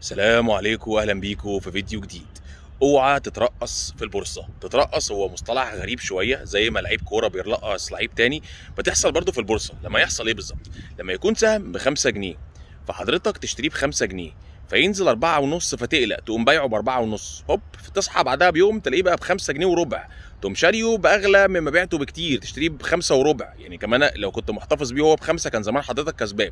سلام عليكم واهلا بيكم في فيديو جديد. اوعى تترقص في البورصة. تترقص هو مصطلح غريب شوية، زي ما لعيب كورة بيرقص لعيب تاني، بتحصل برضو في البورصة. لما يحصل ايه بالظبط؟ لما يكون سهم ب5 جنيه فحضرتك تشتريه ب5 جنيه، فينزل 4.5 فتقلق تقوم بايعه ب4.5، هوب تصحى بعدها بيوم تلاقيه بقى ب5 جنيه وربع، تقوم شاريه باغلى مما بعته بكتير، تشتريه ب5.25. يعني كمان لو كنت محتفظ بيه هو ب5 كان زمان حضرتك كسبان.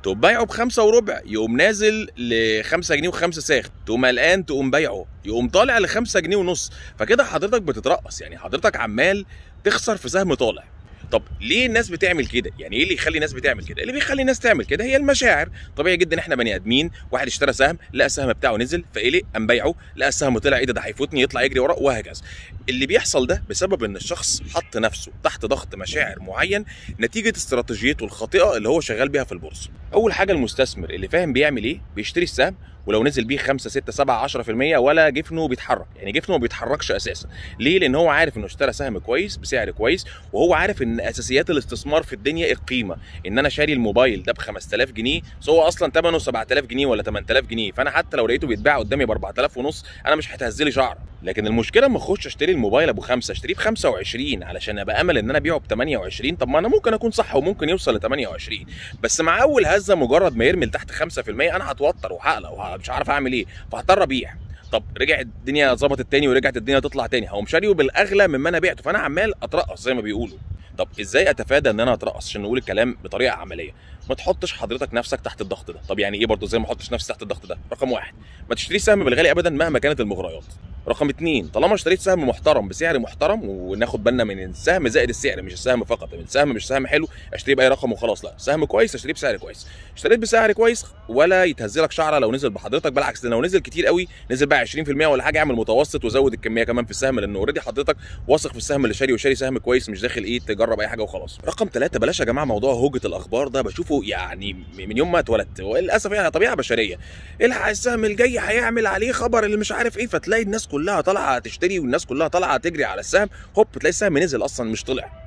تقوم بايعه ب5.25، يقوم نازل ل5 جنيه و5 ساخ، تقوم قلقان تقوم بايعه، يقوم طالع ل5 جنيه ونص. فكده حضرتك بتترقص، يعني حضرتك عمال تخسر في سهم طالع. طب ليه الناس بتعمل كده؟ يعني ايه اللي يخلي الناس بتعمل كده؟ اللي بيخلي الناس تعمل كده هي المشاعر. طبيعي جدا احنا بني ادمين، واحد اشترى سهم لقى السهم بتاعه نزل فقلق قام بايعه، لقى السهم طلع ايه ده هيفوتني، يطلع يجري وراه وهكذا. اللي بيحصل ده بسبب ان الشخص حط نفسه تحت ضغط مشاعر معين نتيجة استراتيجيته الخاطئة اللي هو شغال بيها في البورصة. اول حاجة المستثمر اللي فاهم بيعمل ايه بيشتري السهم ولو نزل بيه 5 6 7 10% ولا جفنه بيتحرك، يعني جفنه ما بيتحركش اساسا. ليه؟ لان هو عارف انه اشترى سهم كويس بسعر كويس، وهو عارف ان اساسيات الاستثمار في الدنيا القيمة، ان انا شاري الموبايل ده ب 5000 جنيه بس هو اصلا ثمنه 7000 جنيه ولا 8000 جنيه، فانا حتى لو لقيته بيتباع قدامي ب 4500 انا مش هتهزلي شعر. لكن المشكلة اما اخش اشتري الموبايل ابو 5 اشتريه ب 25 علشان ابقى امل ان انا ابيعه ب 28، طب ما انا ممكن اكون صح وممكن يوصل ل 28، بس مع اول هزه مجرد ما يرمي لتحت 5% انا هتوتر وهقلق ومش عارف اعمل ايه، فهضطر ابيع. طب رجعت الدنيا ظبطت تاني ورجعت الدنيا تطلع تاني، هقوم شاريه بالاغلى مما انا بعته، فانا عمال اترقص زي ما بيقولوا. طب ازاي اتفادى ان انا اترقص؟ عشان نقول الكلام بطريقة عملية، ما تحطش حضرتك نفسك تحت الضغط ده. طب يعني ايه برضه ازاي ما احطش نفسي تحت الضغط ده؟ رقم 1، ما تشتريش سهم بالغالي ابدا مهما كانت المغريات. رقم 2، طالما اشتريت سهم محترم بسعر محترم، وناخد بالنا من السهم زائد السعر مش السهم فقط، من السهم مش سهم حلو اشتريه باي رقم وخلاص، لا سهم كويس اشتريه بسعر كويس. اشتريت بسعر كويس ولا يتهزلك شعره لو نزل بحضرتك، بالعكس لو نزل كتير قوي، نزل بقى 20% ولا حاجة، اعمل متوسط وزود الكمية كمان في السهم، لان already حضرتك واثق في السهم اللي شاري، وشاري سهم كويس مش داخل ايه تجرب اي حاجة وخلاص. رقم 3، بلاش يا جماعة موضوع هوجه الاخبار ده، بشوفه يعني من يوم ما اتولدت، وللاسف يعني طبيعة بشرية. الحق السهم الجاي هيعمل عليه خبر اللي مش عارف ايه، فتلاقي الناس كلها طالعه تشتري والناس كلها طالعه تجري على السهم، هوب تلاقي السهم نزل اصلا مش طلع.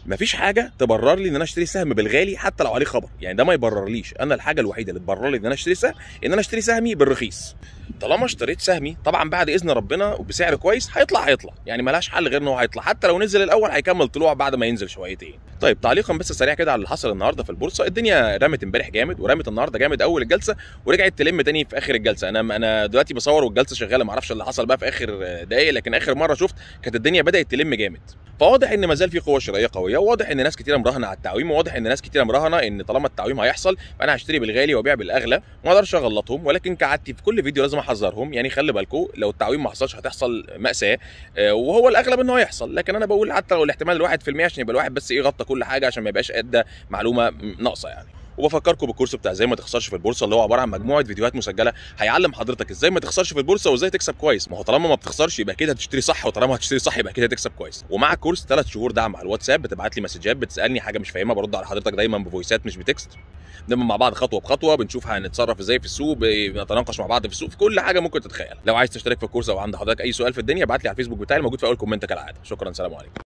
مفيش حاجة تبرر لي ان انا اشتري سهم بالغالي حتى لو عليه خبر، يعني ده ما يبررليش. انا الحاجة الوحيدة اللي تبرر لي ان انا اشتري سهم ان انا اشتري سهمي بالرخيص. طالما اشتريت سهمي طبعا بعد اذن ربنا وبسعر كويس هيطلع، يعني ملهاش حل غير ان هو هيطلع، حتى لو نزل الاول هيكمل طلوع بعد ما ينزل شويتين. طيب تعليقا بس سريع كده على اللي حصل النهارده في البورصة. الدنيا رمت امبارح جامد ورمت النهارده جامد اول الجلسة، ورجعت تلم تاني في اخر الجلسة. انا دلوقتي بصور والجلسه شغالة، ما اعرفش اللي حصل بقى في اخر دقايق، لكن اخر مرة شفت كانت الدنيا بدات تلم جامد. فواضح ان ما زال في قوة شرائية قوية، وواضح ان ناس كتيرة مراهنه على التعويم، وواضح ان ناس كتيرة مراهنه ان طالما التعويم هيحصل فانا هشتري بالغالي وابيع بالاغلى. ما اقدرش اغلطهم، ولكن كعادتي في كل فيديو لازم احذرهم، يعني خلي بالكم لو التعويم ما حصلش هتحصل مأساة، وهو الاغلب ان هو يحصل، لكن انا بقول حتى لو الاحتمال 1% عشان يبقى الواحد بس ايه غطى كل حاجة، عشان ما يبقاش ادى معلومة ناقصه يعني. وبفكركم بالكورس بتاع ازاي ما تخسرش في البورصة، اللي هو عبارة عن مجموعة فيديوهات مسجله هيعلم حضرتك ازاي ما تخسرش في البورصة وازاي تكسب كويس. ما هو طالما ما بتخسرش يبقى كده هتشتري صح، وطالما هتشتري صح يبقى كده هتكسب كويس. ومع الكورس 3 شهور دعم على الواتساب، بتبعت لي مسجات بتسالني حاجة مش فاهمها برد على حضرتك دايما بفويسات مش ب text. بنبقى مع بعض خطوة بخطوة، بنشوف هنتصرف ازاي في السوق، بنتناقش مع بعض في السوق، في كل حاجة ممكن تتخيلها. لو عايز تشترك في الكورس او عند حضرتك اي سؤال في الدنيا ابعت لي على الفيسبوك بتاعي الموجود في اول comment كالعادة. شكرا، سلام عليكم.